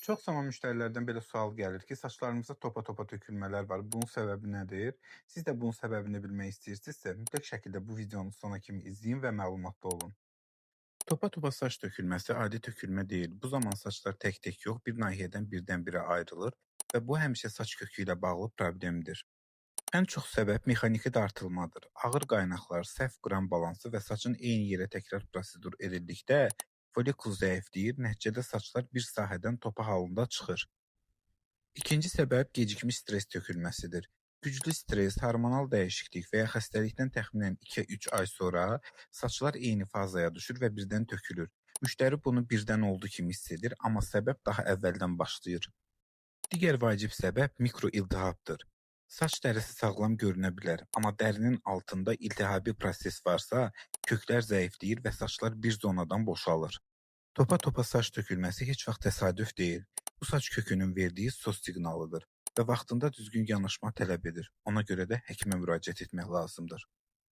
Çox zaman müştərilərdən belə sual gəlir ki, saçlarımızda topa-topa tökülmələr var. Bunun səbəbi nədir? Siz də bunun səbəbini bilmək istəyirsinizsə, mütləq şəkildə bu videonu sona kimi izləyin və məlumatlı olun. Topa-topa saç tökülməsi adi tökülmə deyil. Bu zaman saçlar tək-tək yox, bir nahiyədən birdən-birə ayrılır və bu həmişə saç kökü ilə bağlı problemdir. Ən çox səbəb mexaniki dartılmadır. Ağır qaynaqlar, səhv qram balansı və saçın eyni yerə təkrar prosedur edildikdə folikul zəifləyir, nəticədə saçlar bir sahədən topa halında çıxır. İkinci səbəb gecikmiş stres tökülməsidir. Güclü stres, hormonal dəyişiklik və ya xəstəlikdən təxminən 2-3 ay sonra saçlar eyni fazaya düşür və birdən tökülür. Müştəri bunu birdən oldu kimi hiss edir, amma səbəb daha əvvəldən başlayır. Digər vacib səbəb mikroiltihabdır. Saç dərisi sağlam görünə bilər, amma dərinin altında iltihabi proses varsa, köklər zəifləyir və saçlar bir zonadan boşalır. Topa-topa saç tökülməsi heç vaxt təsadüf deyil. Bu saç kökünün verdiyi SOS siqnalıdır və vaxtında düzgün yanaşma tələb edir. Ona görə də həkimə müraciət etmək lazımdır.